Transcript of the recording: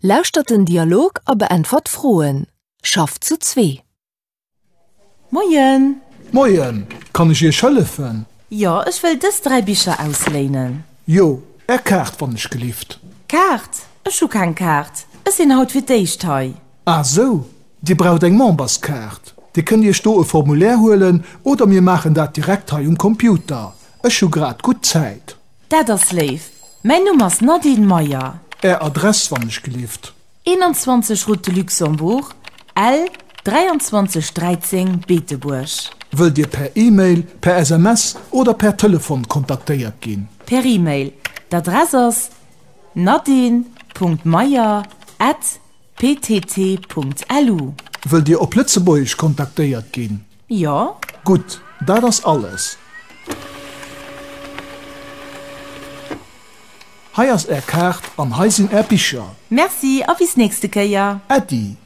Lauschtert den Dialog a beäntwert d'Froen. Schafft zu zwee. Moien! Moien! Kann ech Iech hëllefen? Jo, ech wëll dës 3 Bicher ausléinen. Jo, Är Kaart wann ech gelift. Kaart? Ech hu keng Kaart. Ech sinn haut fir d'éischt hei. Ah sou, Dir braucht eng Memberskaart. Dir kënnt Iech do e Formulaire huelen oder mir maachen dat direkt hei um Computer. Ech hu grad gutt Zäit. Dat ass léif. Mäin Numm ass Nadine Meyer. Är Adress wann ech gelift. 21 Route de Luxembourg, L 23 13 Beetebuerg. Wëllt Dir per E-Mail, per SMS oder per Telefon kontaktéiert ginn? Per E-Mail. D'Adress ass nadine.meyer@ptt.lu. Wëllt Dir op Lëtzebuergesch kontaktéiert ginn? Jo. Gutt, dat ass alles. Hei ass Är Kaart an hei sinn Är Bicher. Merci a bis nächste Kéier. Äddi.